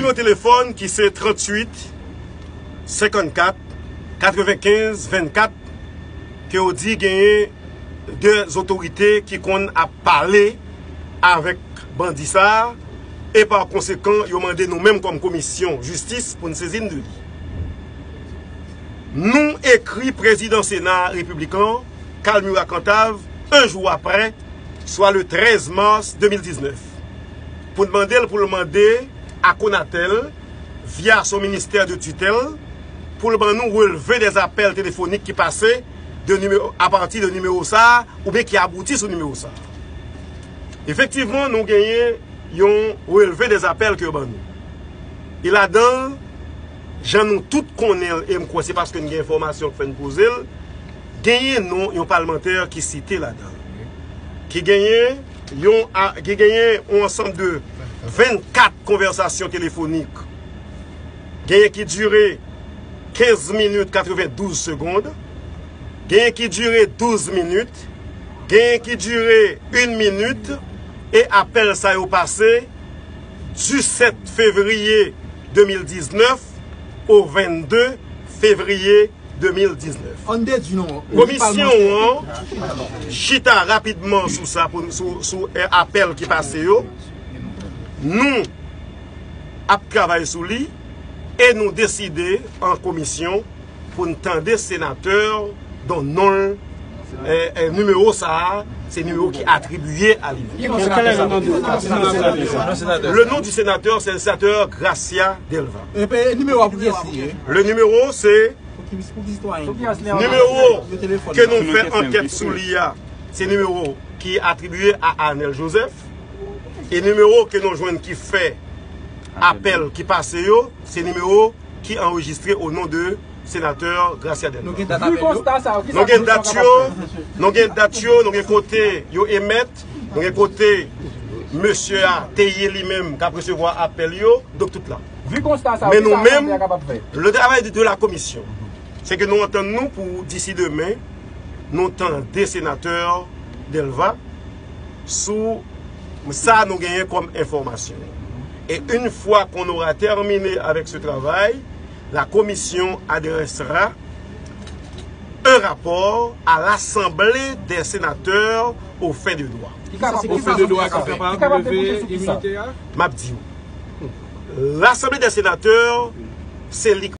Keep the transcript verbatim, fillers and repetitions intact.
Nimewo telefòn ki se tranntuit senkannkat katrevenkenz vennkat, ke yo di genyen de otorite ki konn ap pale avèk bandi sa a, e pa konsekan, yo mande nou menm kòm komisyon jistis pou n sezi n de li. Nou ekri prezidan Sena Repiblikan, Carl Murat Cantave, un jour après, soit le treize mars deux mille dix-neuf, pou n mande l pou l mande a Conatel, via son ministè de tutèl, pou l ban nou relve dè apèl telefonik ki pase de nimewo, apati de nimewo sa a, oubyen ki abouti sou nimewo sa a. Efektivman, nou genyen yon relve dè apèl ke yo ban nou. E ladan l, jan nou tout konnen l, e m kwè se paske n gen enfòmasyon k fè n poze l, genyen non yon palmantè ki site ladan l. Ki genyen yon, a- ki genyen yon ansanm de vennkat konvèsasyon telefonik. Genyen ki dire kenz minit katrevendouz segonn. Genyen ki dire douz minit. Genyen ki dire yon minit. E apèl sa yo pase disèt fevriye de mil diznèf o vennde fevriye de mil diznèf. Ann dedui non. Komisyon an chita rapidman sou sa, pou, sou, sou, eh, apèl ki pase yo. Nou ap travay sou li e nou deside an komisyon pou n tande senatè dont non l, eh, eh, nimewo sa a, se nimewo ki atribiye a li menm. Le nom du sénateur, c'est le sénateur Gracia Delva. Epi nimewo a pou kiyès li ye? Le numéro, c'est nimewo ke nou fè ankèt sou li a, se nimewo ki atribiye a Arnel Joseph. E nimewo ke nou jwenn ki fè apèl ki pase yo, se nimewo ki anrejistre o non de senatè Gracia Delva. Nou gen dat apèl yo? Nou gen dat yo, nou gen dat yo, nou gen kote yo emèt, nou gen kote mesye a te ye li menm k ap resevwa apèl yo, donk tout la. Men nou menm, le travay de, de la komisyon, se ke nou antann nou pou disi demen, nou tande senatè Delva sou sa nou genyen kòm enfòmasyon. Et une fois qu'on aura terminé avec ce travail, la commission adressera un rapport à l'Assemblée des sénateurs aux fins de droit. Aux fins de droit, ki kapab leve iminite a? M ap di w. L'Assemblée des sénateurs, se li k